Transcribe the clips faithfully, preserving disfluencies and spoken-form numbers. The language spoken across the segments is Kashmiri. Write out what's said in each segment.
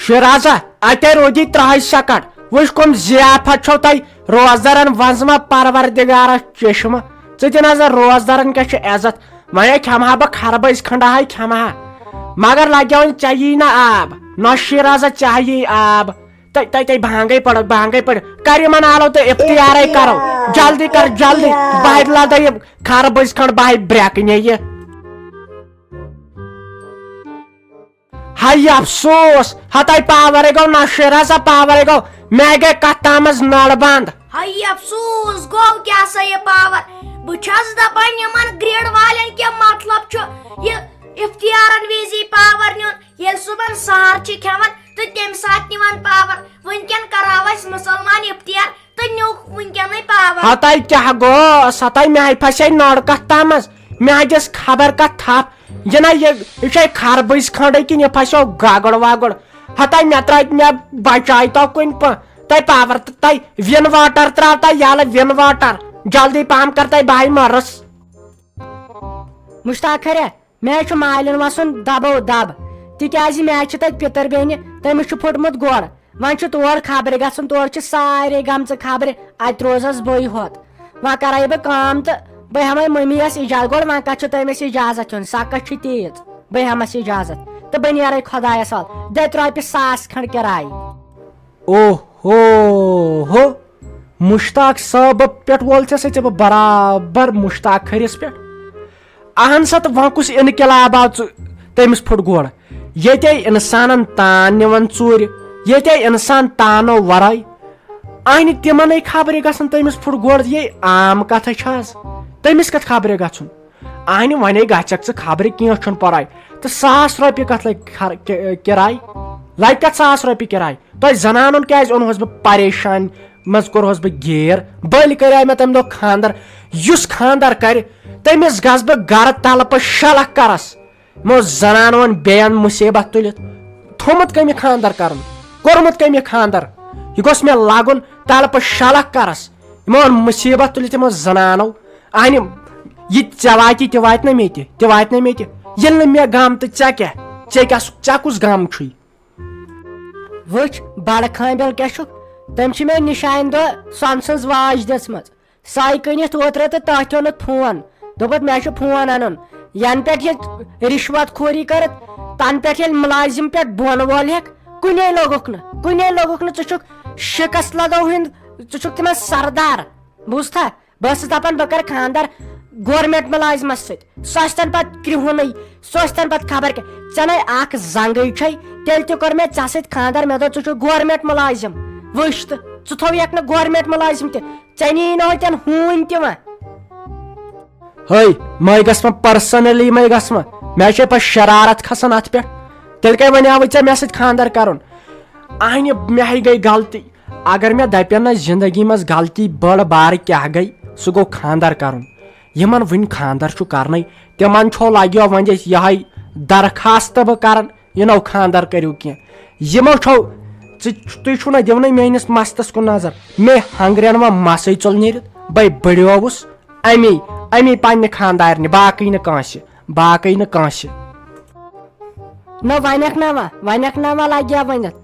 شیرازہ، اتے رودی ترٛہے سیکنڈ۔ وٕچھ کم ضیافت چھو تۄہہِ روزدرن وۄنزمہ پروردگارس چشمہ۔ ژٕ تہِ نظر روزدرن کیٛاہ چھُ عزت۔ وۄنۍ ہے کھٮ۪مہٕ ہا بہٕ خربٕز کھنڈا ہے کھٮ۪مہٕ ہا۔ مگر لگیو نہٕ ژےٚ یی نہ آب۔ نہ شیرازہ ژےٚ یی آب۔ تہ تہ تہ بانگے پڑک بانگے پڑ۔ کر یِمن آلو تہٕ افطیارے کرو۔ جلدی کر جلدی۔ بہٕ ہے لدہ یہِ خربٕز کھنڈ بہٕ ہے بریکنہِ یہِ۔ ہاے افسوس، ہتاے پاورے گوٚو نشیر ہسا پاورے گوٚو، مےٚ گٔے کتھ تامس نٔر بند۔ ہاے افسوس، گوٚو کیٛاہ سا یہِ پاور؟ بہٕ چھس دپان یِمن گرٛیڈ والٮ۪ن کیٛاہ مطلب چھُ یہِ افتیارن وِزی پاور نیُن، ییٚلہِ صُبحن سحر چھِ کھٮ۪وان تہٕ تمہِ ساتہٕ نِوان پاور؟ وٕنکٮ۪ن کراو اسہِ مسلمان افتیار، تہٕ نیوٗکھ وٕنکیٚنٕے پاور۔ ہتاے کیٛاہ گوٚو؟ ستاے مےٚ ہاے پھسے نٔر کتھ تامس۔ مےٚ ہاے دِس خبر کتھ تھپھ۔ یہِ نہ یہِ، یہِ چھے خربٕز کھنڈے کِنہٕ یہِ پھسیو گگُر وگُر۔ ہتاے مےٚ ترٛٲے، مےٚ بچاے تو کُنہِ پٲ-، تۄہہِ پاور تہٕ تۄہہِ وِن واٹر ترٛاو تۄہہِ یلہٕ وِن واٹر۔ جلدی پہم کر تۄہہِ بہٕ ہاے مٔرٕس۔ مشتاق کھرے، مےٚ چھُ مالٮ۪ن وسُن دبو دب، تِکیازِ مےٚ چھِ تتہِ پِتٕر بیٚنہِ، تٔمِس چھُ پھُٹمُت گۄڈ۔ وۄنۍ چھُ تور خبرِ گژھُن، تورٕ چھِ سارے گٔمژٕ خبرِ، اتہِ روزس بٕے ہوت۔ وۄنۍ کرے بہٕ کٲم تہٕ بہٕ ہٮ۪مے مٔمی یس اجازت۔ گۄڈٕ وۄنۍ کتھ چھُ تٔمِس اجازت ہیوٚن، سۄ کتھ چھِ تیٖژ؟ بہٕ ہٮ۪مس اجازت تہٕ بہٕ نیرے خۄدایس حوال۔ دِ تہِ رۄپیہِ ساس کھنڈ کِراے۔ او ہو ہو، مشتاق صٲب پٮ۪ٹھ وول ژےٚ سۭتۍ ژےٚ بہٕ برابر مشتاق کھٔرِس پٮ۪ٹھ۔ اہن سا، تہٕ وۄنۍ کُس انقلاب آو ژٕ-، تٔمِس پھُٹ گۄڈ؟ ییٚتے انسانن تان نِوان ژوٗرِ، ییٚتے انسان تانو ورٲے، اہنہِ تِمنے خبرِ گژھن تٔمِس پھُٹ گۄڈ، یے عام کتھا چھِ حظ۔ تٔمِس کتھ خبرِ گژھُن؟ اہنہِ ونے گژھکھ ژٕ خبرِ، کینٛہہ چھُنہٕ پرواے۔ تہٕ ساس رۄپیہِ کتھ لگہِ خر-، کہ-، کِراے؟ لگہِ کتھ ساس رۄپیہِ کِراے؟ تۄہہِ زنانن کیازِ اوٚنہوس بہٕ پریشان منٛز کوٚرہوس بہٕ گیر؟ بٔلۍ کریاے مےٚ تمہِ دۄہ خانٛدر۔ یُس خانٛدر کرِ، تٔمِس گژھٕ بہٕ گرٕ تلہٕ پتہٕ شلکھ کرس۔ یِمو زنانو ووٚن بیٚین مُصیٖبت تُلِتھ۔ تھوٚمُت کٔمۍ یہِ خانٛدر کرُن؟ کوٚرمُت کٔمۍ یہِ خانٛدر؟ یہِ گوٚژھ مےٚ لگُن تلہٕ پتہٕ شلکھ کرس۔ یِمو ووٚن مُصیٖبت تُلِتھ یِمو زنانو۔ اہنہِ، یہِ تہِ ژےٚ واتی، تہِ واتہِ نہ مےٚ تہِ، تہِ واتہِ نہ مےٚ تہِ۔ ییٚلہِ نہٕ مےٚ غم تہٕ ژےٚ کیٛاہ؟ ژےٚ کیٛاہ سُہ، ژےٚ کُس غم چھُے؟ وٕچھ، بڑٕ خٲمبیل کیٛاہ چھُکھ؟ تٔمۍ چھِ مےٚ نِشانہِ دۄہ سۄنہٕ سٕنٛز واج دِژمٕژ۔ سۄے کٕنِتھ اوترٕ تہٕ تٔتھۍ اوٚنُتھ فون۔ دوٚپُتھ، "مےٚ چھُ فون اَنُن۔" ینہٕ پٮ۪ٹھ یہِ رِشوت خوری کٔرٕتھ، تنہٕ پٮ۪ٹھ ییٚلہِ مُلازِم پٮ۪ٹھ بۄن وولہکھ، کُنے لوٚگُکھ نہٕ، کُنے لوٚگُکھ نہٕ۔ ژٕ چھُکھ شِکست لدو ہُنٛد، ژٕ چھُکھ تِمن سردار۔ بوٗزتھا؟ بہٕ ٲسٕس دپان بہٕ کرٕ خانٛدر گورمنٹ مُلازِمس سۭتۍ، سُہ آسہِ تَنہٕ پتہٕ کرٛہُنٕے، سُہ آسہِ تَنہٕ پتہٕ خبر کیٛاہ۔ ژےٚ نے اکھ زنٛگٕے چھے، تیٚلہِ تہِ کوٚر مےٚ ژےٚ سۭتۍ خانٛدر، مےٚ دوٚپ ژٕ چھُکھ گورمنٹ مُلازِم۔ وٕچھ تہٕ، ژٕ تھووکھ نہٕ گورمنٹ مُلازِم تہِ، ژےٚ نِیی نہٕ ہوٚتٮ۪ن ہوٗنۍ تہِ وۄنۍ۔ ہے، مےٚ گژھِ وۄنۍ personally، مےٚ گژھِ وۄنۍ، مےٚ چھے پتہٕ شرارت کھسان اتھ پٮ۪ٹھ۔ تیٚلہِ کتہِ وۄنۍ آوٕے ژےٚ مےٚ سۭتۍ خانٛدر کرُن؟ اہنہِ، مےٚ ہے گٔے غلطی۔ اگر مےٚ دپن نہ زندگی منٛز غلطی بٔڑ بارٕ کیٛاہ گٔے، سُہ گوٚو خانٛدر کرُن۔ یِمن وُنہِ خانٛدر چھُ کرنَے، تِمن چھو لگیو وۄنۍ أسۍ یِہوٚے درخاست بہٕ کران، یہِ نو خانٛدر کٔرِو کینٛہہ۔ یِمو چھو، ژٕ، تُہۍ چھُو نہ دِونٕے میٲنِس مستس کُن نظر۔ مے ہنگرین وۄنۍ مسٕے ژوٚل نیٖرِتھ، بے بٔڑیووُس امی، امی پننہِ خانٛدارنہِ، باقٕے نہٕ کٲنٛسہِ، باقٕے نہٕ کٲنٛسہِ۔ نہ ونکھ نہ وۄنۍ، ونکھ نہ وۄنۍ لگیا ؤنِتھ۔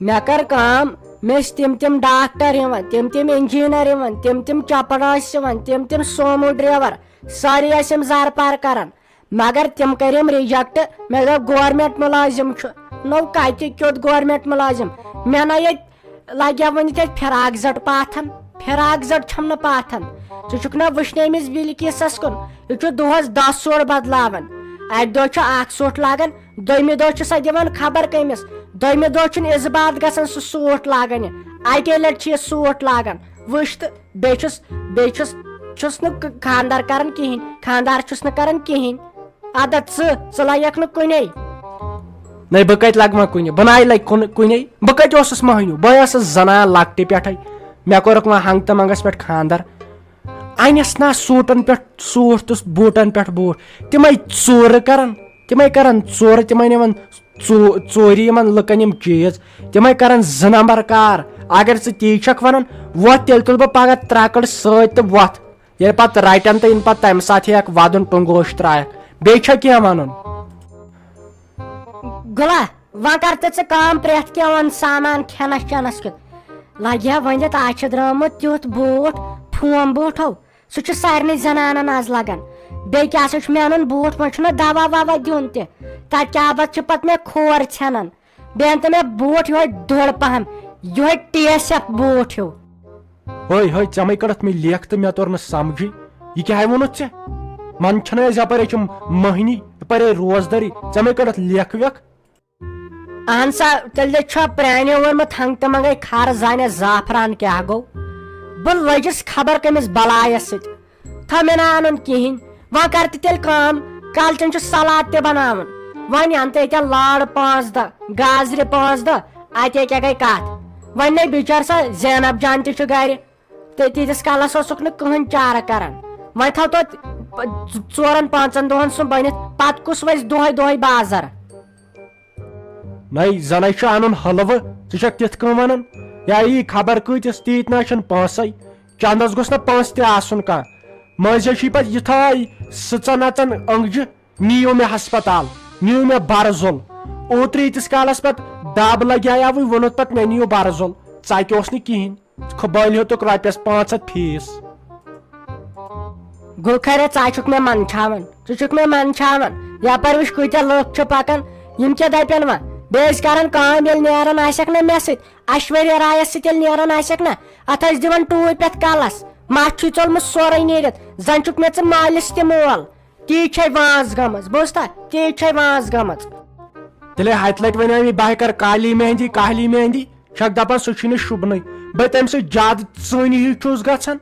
مےٚ کٔر کٲم، مےٚ ٲسۍ تِم تِم ڈاکٹر یِوان، تِم تِم انجینئر یِوان، تِم تِم چپڑاسی یِوان، تِم تِم سومو ڈرایور، سٲری ٲسۍ یِم زارٕ پار کران۔ مگر تِم کٔرۍ یِم reject۔ مےٚ دوٚپ، گورمنٹ مُلٲزِم چھُ۔ نوٚو کتہِ کیُتھ گورمنٹ مُلٲزِم؟ مےٚ نہ ییٚتہِ لگیا وۄنۍ ییٚتہِ فراق زٹ پاتھن، فراق زٹ چھم نہٕ پاتھن۔ ژٕ چھُکھ نہ وٕچھنٕے أمِس بلقیسس کُن؟ یہِ چھُ دۄہس دہ سوٹ بدلاوان۔ اکہِ دۄہ چھُ اکھ سوٹ لاگان، دوٚیمہِ دۄہ چھُ سۄ دِوان خبر کٔمِس، دوٚیمہِ دۄہ چھُنہٕ اِس بات گژھان سُہ سوٹ لاگنہِ۔ اکے لٹہِ چھُ یہِ سوٹ لاگان۔ وٕچھ تہٕ بیٚیہِ چھُس، بیٚیہِ چھُس، چھُس نہٕ ک-، خانٛدر کران کِہینۍ، خانٛدار چھُس نہٕ کران کِہینۍ۔ اَدٕ ژٕ، ژٕ لگکھ نہٕ کُنے۔ نَے، بہٕ کَتہِ لَگہٕ وۄنۍ کُنہِ؟ بہٕ نَے لَگہٕ کُنہِ، کُنے۔ بہٕ کَتہِ اوسُس مۄہنیو؟ بہٕ ٲسٕس زَنان لۄکٹہِ پٮ۪ٹھَے۔ مےٚ کوٚرُکھ وۄنۍ ہنٛگتہٕ منٛگَس پٮ۪ٹھ خانٛدَر۔ اَنٮ۪س نا سوٗٹَن پٮ۪ٹھ سوٗٹھ تہٕ بوٗٹَن پٮ۪ٹھ بوٗٹھ۔ تِمَے ژوٗرٕ کَران، تِمَے کَران ژوٗرٕ، تِمَے نِوان ژو-، ژوٗرِ یِمَن لُکَن یِم چیٖز۔ تِمَے کَران زٕ نمبر کار۔ اگر ژٕ تی چھَکھ وَنان، وۄتھ تیٚلہِ تُلہٕ بہٕ پَگاہ ترٛکٕر سۭتۍ تہٕ وۄتھ۔ ییٚلہِ پتہٕ رٹن تہٕ یِنہٕ پتہٕ تمہِ ساتہٕ ہیٚکھ ودُن ٹُنگوش ترٛایکھ۔ بیٚیہِ چھا کینٛہہ ونُن؟ گوٚوا؟ وۄنۍ کر تہٕ ژٕ کٲم، پرٛٮ۪تھ کینٛہہ اَن سامان کھٮ۪نس چٮ۪نس کیُتھ۔ لگہِ ہا ؤنِتھ، آز چھُ درٛامُت تیُتھ بوٗٹھ، فوم بوٗٹھو۔ سُہ چھُ سارنٕے زنانن آز لگان۔ بیٚیہِ کیٛاہ سا چھُ مےٚ اَنُن بوٗٹھ؟ وۄنۍ چھُنہ دوا ووا دیُن تہِ۔ تتہِ کیٛاہ بتہٕ چھُ پتہٕ مےٚ کھور ژھٮ۪نان؟ بیٚیہِ اَن تہٕ مےٚ بوٗٹھ یِہوٚے دٔڑ پہم، یِہوٚے ٹی ایس ایف بوٗٹھ ہیوٗ۔ ہے، ہے، ژےٚ مَے کٔڑتھ مےٚ لیکھ تہٕ مےٚ توٚر نہٕ سمجھٕے۔ یہِ کیٛاہ ووٚنُتھ ژےٚ؟ من چھَنہٕ أسۍ یپٲرۍ، أسۍ چھِ مٔہنی، یپٲرۍ ہے روزدَرٕے، ژےٚ مَے کٔڑتھ لیکھ ویکھ؟ اہن سا، تیٚلہِ چھا پرٛانیو ووٚنمُت، ہنٛگ تہٕ منٛگَے خر زانہِ زعفران کیٛاہ گوٚو؟ بہٕ لٔجِس خبر کٔمِس بلایَس سۭتۍ۔ تھو مےٚ نہٕ اَنُن کِہیٖنۍ۔ وۄنۍ کر تہٕ تیٚلہِ کٲم، کالچن چھُ سلاد تہِ بناوُن۔ وۄنۍ اَن تہٕ ییٚتٮ۪ن لٲر پانٛژھ دہ، گازرِ پانٛژھ دہ، اَتے کیٛاہ گٔے کَتھ؟ وۄنۍ نے بِچٲر سۄ زینب جان تہِ چھُ گرِ۔ تہٕ تیٖتِس کالس اوسُکھ نہٕ کٕہٕنۍ چارٕ کران۔ وۄنۍ تھاو توتہِ ژورن پانٛژن دۄہن سُہ بٔنِتھ، پتہٕ کُس وَسہِ دۄہے دۄہے بازر؟ نَے، زَنَے چھُ اَنُن حلوٕ، ژٕ چھَکھ تِتھ کٔنۍ وَنان؟ یا یی خبر کۭتِس، تیٖتۍ نہ چھِنہٕ پونٛسَے۔ چندَس گوٚژھ نہ پونٛسہٕ تہِ آسُن کانٛہہ۔ مٔنٛزۍ چھِ پَتہٕ یِتھَے سٕژَن اَژَن أنٛگجہِ، "نِیِو مےٚ ہسپتال، نِیِو مےٚ برزُل۔" اوترٕ ییٖتِس کالَس پَتہٕ دَب لَگیٛاوٕے، ووٚنُتھ پَتہٕ، "مےٚ نِیِو برزُل۔" ژَکہِ اوس نہٕ کِہیٖنۍ۔ خۄبٲلۍ ہیوٚتُکھ رۄپیَس پانٛژھ ہَتھ فیٖس۔ گُلہٕ خیرے، ژٕ چھُکھ مےٚ منٛدچھاوان، ژٕ چھُکھ مےٚ منٛدچھاوان۔ یپٲرۍ وٕچھ کۭتیٛاہ لُکھ چھِ پکان، یِم کیٛاہ دپن وۄنۍ؟ بیٚیہِ ٲسۍ کران کٲم، ییٚلہِ نیران آسٮ۪کھ نہ مےٚ سۭتۍ، ایشوریا رایس سۭتۍ ییٚلہِ نیران آسٮ۪کھ نہ، اتھ ٲسۍ دِوان ٹوٗپۍ یتھ کلس، مس چھُے ژوٚلمُت سورُے نیٖرِتھ، زن چھُکھ مےٚ ژٕ مٲلِس تہِ مول۔ تی چھے وٲنٛس گٔمٕژ، بوٗزتھا؟ تی چھے وٲنٛس گٔمٕژ۔ تیٚلے ہتہِ لٹہِ ونیو مےٚ، بہٕ ہا کرٕ کالی مہندی، کالی مہندی۔ چھکھ دپان سُہ چھُے نہٕ شوٗبنٕے۔ بہٕ تمہِ سۭتۍ زیادٕ ژٲنہِ ہیوٗ چھُس گژھان۔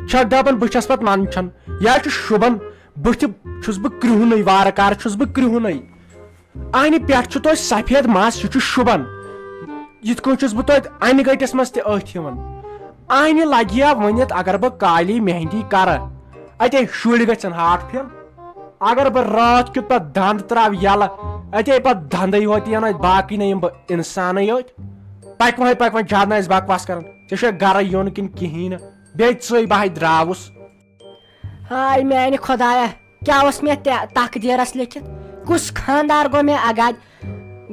چھکھ دپان بہٕ چھس پتہٕ منٛدچھان۔ یا چھُ شوٗبان، بٕتھِ چھُس بہٕ کرٛہُنٕے، وارٕ کارٕ چھُس بہٕ کرٛہُنٕے۔ اہنہِ پٮ۪ٹھ چھُ توتہِ سفید مس، یہِ چھُ شوٗبان۔ یِتھ کٔنۍ چھُس بہٕ توتہِ انہِ گٔٹِس منٛز تہِ أتھۍ یِوان۔ اہنہِ لگہِ ہا ؤنِتھ، اگر بہٕ کالی مہندی کرٕ، اتے شُرۍ گژھن ہارٹ فیل۔ اگر بہٕ راتھ کیُتھ پتہٕ دند تراو یلہٕ، اتے پتہٕ دندے ہوت یِن اتہِ، باقٕے نہ یِم بہٕ انسانٕے یوت۔ پکوے پکوے، زیادٕ نہ آسہِ بکواس کران۔ ژےٚ چھُے گرے یُن کِنہٕ کِہیٖنۍ نہٕ؟ بیٚیہِ ژٕے بہے دراوُس۔ ہاے میانہِ خۄدایا، کیٛاہ اوس مےٚ تہِ تقدیٖرس لیٚکھِتھ؟ کُس خاندار گوٚو مےٚ اگادِ؟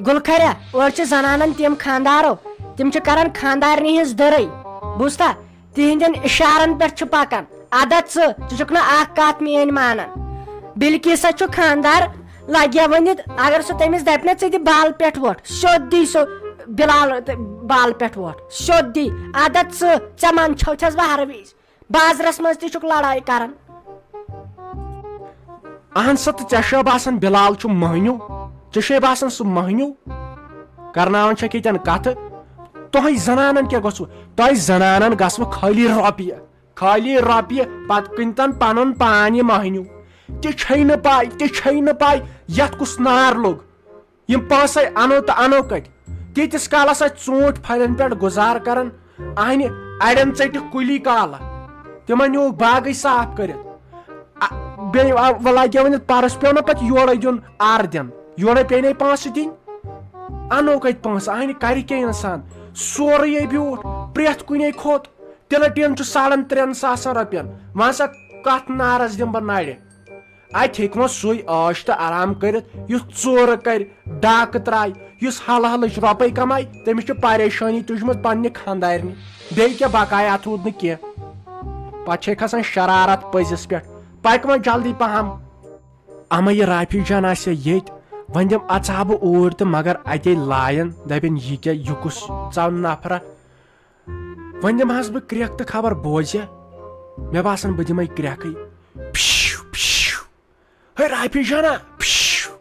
گُلہٕ خیریا، اورٕ چھِ زنانن تِم خاندارو، تِم چھِ کران خاندارنہِ ہٕنٛز دٕرٕے۔ بوٗزتھا؟ تِہنٛدٮ۪ن اشارن پٮ۪ٹھ چھُ پکان۔ ادا ژٕ، ژٕ چھُکھ نہٕ اکھ کتھ میٲنۍ مانان۔ بلکیسس چھُ خاندار لگیا ؤنِتھ، اگر سُہ تٔمِس دپہِ نہ، "ژٕ دِ بال پٮ۪ٹھ وۄٹھ"، سیوٚد دی سُہ بلال تہٕ بال پٮ۪ٹھ وۄٹھ، سیوٚد دی۔ ادا ژٕ، ژےٚ منٛدچھو چھس بہٕ ہر وِزِ۔ بازرس منٛز تہِ چھُکھ لڑٲے کران۔ اہن سا، تہٕ ژےٚ چھا باسان بلال چھُ مٔہنیوٗ؟ ژےٚ چھے باسان سُہ مٔہنیوٗ؟ کرناوان چھکھ ییٚتٮ۪ن کتھٕ۔ تۄہہِ زنانن کیٛاہ گوٚژھوٕ؟ تۄہہِ زنانن گژھوٕ خٲلی رۄپیہِ، خٲلی رۄپیہِ، پتہٕ کٕنۍ تن پنُن پان یہِ مٔہنیوٗ۔ تہِ چھے نہٕ پاے، تہِ چھے نہٕ پاے، یتھ کُس نار لوٚگ۔ یِم پونٛسے انو تہٕ انو کتہِ؟ تیٖتِس کالس ٲسۍ ژوٗنٛٹھۍ پھلٮ۪ن پٮ۪ٹھ گُزار کران، اہنہِ اڑٮ۪ن ژٔٹِکھ کُلی کالہٕ، تِمن نیوٗکھ باغٕے صاف کٔرِتھ۔ آ، بیٚیہِ آ، وۄنۍ لگہِ ؤنِتھ پرُس پیوٚو نہ پتہٕ یورے دیُن آر دِن، یورے پیٚیہِ نے پونٛسہٕ دِنۍ۔ انو کتہِ پونٛسہٕ؟ اہنہِ کرِ کیٛاہ انسان؟ سورُے ہے بیوٗٹھ، پرٛٮ۪تھ کُنے کھوٚت۔ تِلہٕ ٹیٖن چھُ ساڑن ترٛٮ۪ن ساسن رۄپین۔ وۄنۍ سا کتھ نارس دِمہٕ بہٕ نرِ؟ اتہِ ہیٚکہِ وۄنۍ سُے عٲش تہٕ آرام کٔرِتھ، یُس ژورٕ کرِ، ڈاکہٕ ترایہِ، یُس حلہٕ حلٕچ رۄپے کمایہِ، تٔمِس چھِ پریشٲنی تُجمٕژ پننہِ خانٛدارنہِ۔ بیٚیہِ کیٛاہ بقایا، اتھ روٗد نہٕ کینٛہہ۔ پتہٕ چھے کھسان شرارت پٔزِس پٮ۪ٹھ۔ پکہِ وۄنۍ جلدی پہم۔ اما یہِ رافی جان آسہِ ہا ییٚتہِ، وۄنۍ دِم اژٕ ہا بہٕ اوٗرۍ تہٕ مگر اتے لایَن، دپن، "یہِ کیٛاہ، یہِ کُس ژاو نفرہ؟" وۄنۍ دِمہٕ ہس بہٕ کرٛٮ۪کھ تہٕ خبر بوزِ۔ مےٚ باسان بہٕ دِمے کرٛٮ۪کھٕے۔ پِشِو، پِشِو۔ ہے رافی جانا، پِشِو۔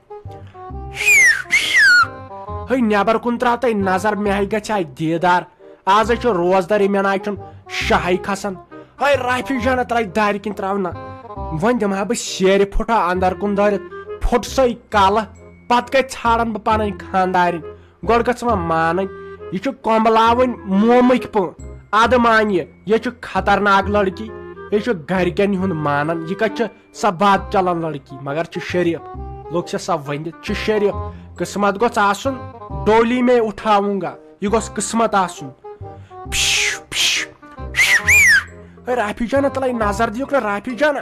ہے نٮ۪بر کُن تراو تۄہہِ نظر، مےٚ ہے گژھِ اتہِ دیٖدار۔ آز ہے چھُ روزدر، ییٚمہِ آیہِ چھُنہٕ شاہے کھسان۔ ہے رافی جانا، ترٛاوِ دارِ کِنۍ ترٛاو نہ۔ وۄنۍ دِمہٕ ہا بہٕ سیرِ پھُٹا اندر کُن دٲرِتھ، پھُٹ سۄے کلہٕ، پتہٕ کتہِ ژھانڈن بہٕ پنٕنۍ خانٛدارِنۍ؟ گۄڈٕ گٔژھ وۄنۍ مانٕنۍ، یہِ چھُ کۄمبلاوٕنۍ مومٕکۍ پٲٹھۍ۔ ادٕ مان یہِ، یہِ چھُ خطرناک لڑکی، یہِ چھُ گرِکٮ۪ن ہُنٛد مانان۔ یہِ کتہِ چھِ سۄ بد چلان لڑکی؟ مگر چھِ شریف، لوٚگ چھِ سۄ ؤنِتھ، چھِ شریف۔ قسمت گوٚژھ آسُن، ڈولی میں اٹھاؤں گا، یہِ گوٚژھ قسمت آسُن۔ پِش، پِش۔ ہے رافی جانا، تلے نظر دیُک نہ رافی جانا۔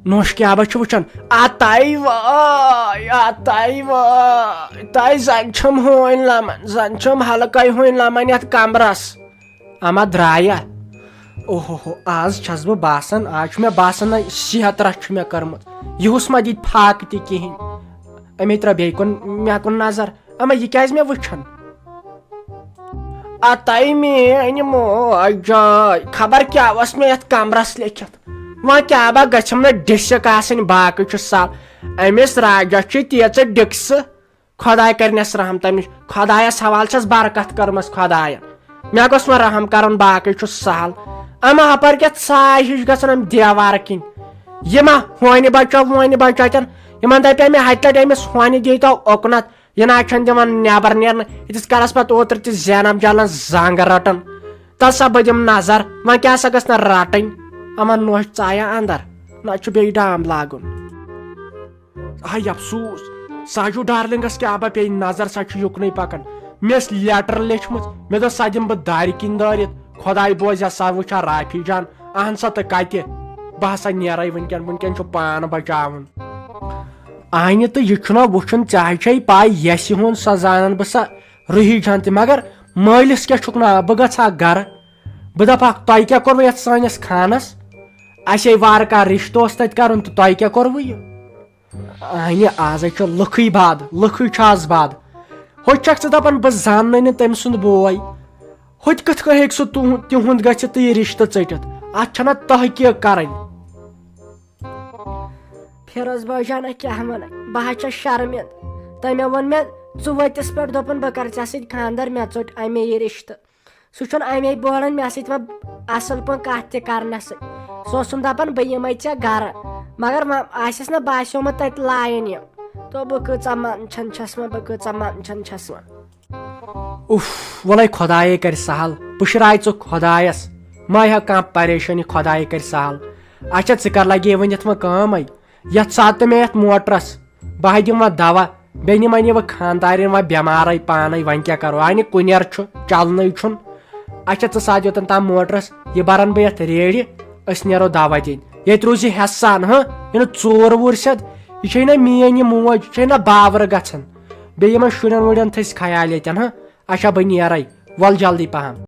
نوش کیٛاہ با چھُ وٕچھان؟ آ تاے واے، آ تاے واے، تاے زن چھم ہوٗنۍ لمن، زن چھم ہلکے ہوٗنۍ لمن یتھ کمرس۔ اما درٛایا۔ اوہو ہو، آز چھس بہٕ باسان، آز چھُ مےٚ باسان نہ صحت رژھ چھُ مےٚ کٔرمٕژ۔ یِہُس ما دِتۍ فاقہٕ تہِ کِہینۍ۔ أمۍ ترٛٲو بیٚیہِ کُن، مےٚ کُن نظر۔ اما یہِ کیٛازِ مےٚ وٕچھان؟ اتَے میٲنۍ موج جاے، خبر کیٛاہ اوس مےٚ یتھ کمرس لیکھِتھ۔ وۄنۍ کیٛاہ با گژھم نہٕ ڈسک آسٕنۍ، باقٕے چھُ سہل۔ أمِس راجس چھِ تیٖژٕ ڈِکسہٕ۔ خۄداے کرنس رحم تمہِ نِش۔ خۄدایس حوالہٕ چھس برکت کٔرمٕژ خۄداین۔ مےٚ گوٚژھ وۄنۍ رحم کرُن، باقٕے چھُ سہل۔ اما ہپٲرۍ کیٛاہ ژاے ہِش گژھان امہِ دیوارٕ کِنۍ۔ یہِ ما ہونہِ بچو وونہِ بچو اتٮ۪ن۔ یِمن دپے مےٚ ہتہِ لٹہِ أمِس ہونہِ دیٖتو اُکنتھ۔ یہِ نہ چھَنہٕ دِوان نٮ۪بر نیرنہٕ۔ ییٖتِس کالس پتہٕ اوترٕ تہِ زینب جانن زنٛگ رٔٹٕن۔ تَلہٕ سا بہٕ دِمہٕ نظر، وۄنۍ کیٛاہ سا گٔژھ نہٕ رٹٕنۍ۔ اَما نوش ژایہ اندر، نہ چھُ بیٚیہِ ڈام لاگُن۔ ہاے افسوس، ساجو ڈارلنگس کیٛاہ با پیٚیہِ نظر، سۄ چھِ یُکنُے پکان۔ مےٚ ٲس لیٹر لیچھمٕژ، مےٚ دوٚپ سۄ دِمہٕ بہٕ دارِ کِنۍ دٲرِتھ۔ خۄداے بوزِ سا وٕچھا رافی جان، اہن سا تہٕ کتہِ؟ بہٕ ہسا نیرے وٕنکیٚن، وٕنکیٚن چھُ پان بچاوُن۔ آنہِ تہٕ یہِ چھُنہ وٕچھُن، ژےٚ چھے پاے یَسہِ ہُنٛد، سۄ زانن بہٕ سۄ رُہی جان تہِ، مگر مٲلِس کیٛاہ چھُکھ ناو؟ بہٕ گژھٕ ہا گرٕ، بہٕ دپہٕ ہاکھ، تۄہہِ کیٛاہ کوٚروٕ یتھ سٲنِس خانس؟ اسے وارٕ کار رشتہٕ اوس تتہِ کرُن تہٕ تۄہہِ کیٛاہ کوٚروٕ یہِ؟ آنہِ آز ہے چھُ لُکھٕے بد، لُکھٕے چھُ آز بد۔ ہُتہِ چھکھ ژٕ دپان بہٕ زاننَے نہٕ تٔمۍ سُنٛد بوے۔ ہُتہِ کِتھ کٔنۍ ہیٚکہِ سُہ تُہُنٛد، تِہُنٛد گٔژھِتھ تہٕ یہِ رشتہٕ ژٔٹِتھ؟ اتھ چھنہ تحقیق کرٕنۍ۔ فیروز بٲے جانہ کیٛاہ ونہٕ، بہٕ حظ چھس شرمندٕ۔ تٔمۍ ووٚن مےٚ، ژٕ ؤتِس پٮ۪ٹھ دوٚپُن بہٕ کرٕ ژےٚ سۭتۍ خانٛدر، مےٚ ژوٚٹ امے یہِ رشتہٕ۔ سُہ چھُنہٕ امے بولان مےٚ سۭتۍ وۄنۍ اصل پٲٹھۍ کتھ تہِ کرنس سۭتۍ۔ سُہ اوسُم دپان بہٕ یِمے ژےٚ گرٕ، مگر وۄنۍ آسٮ۪س نہ باسیومُت تتہِ لاین یہِ۔ تو بہٕ کۭژاہ منٛدچھان چھس وۄنۍ، بہٕ کۭژاہ منٛدچھان چھس وۄنۍ۔ اُف، وَلَے خۄدایے کَرِ سہل، پُشراے ژٕ خۄدایَس، مہ ہےٚ کانٛہہ پریشٲنی، خۄدایے کَرِ سہل۔ اچھا، ژٕ کَر لَگے وۄنۍ یَتھ وۄنۍ کٲمَے؟ یَتھ ساتہٕ تہٕ مےٚ یَتھ موٹرَس، بہٕ ہا دِمہٕ وۄنۍ دَوا، بیٚیہِ نِمَے نہٕ بہٕ خانٛدارٮ۪ن وۄنۍ بٮ۪مارَے پانَے، وۄنۍ کیٛاہ کَرو؟ اَنہِ کُنیر چھُ، چَلنٕے چھُنہٕ۔ اچھا، ژٕ سات یوٚتَن تام موٹرَس، یہِ بَرَن بہٕ یَتھ ریڑِ، أسۍ نیرو دَوا دِنۍ۔ ییٚتہِ روٗزِ ہٮ۪س سان، ہہ؟ یہِ نہٕ ژوٗر ووٗر سیٚد، یہِ چھے نہ میٛٲنۍ یہِ موج، یہِ چھے نہ باورٕ گژھان۔ بیٚیہِ یِمن شُرٮ۪ن وُرٮ۪ن تھٔسۍ خیال ییٚتٮ۪ن، ہہ؟ اچھا، بہٕ نیرے، وَل جلدی پہم۔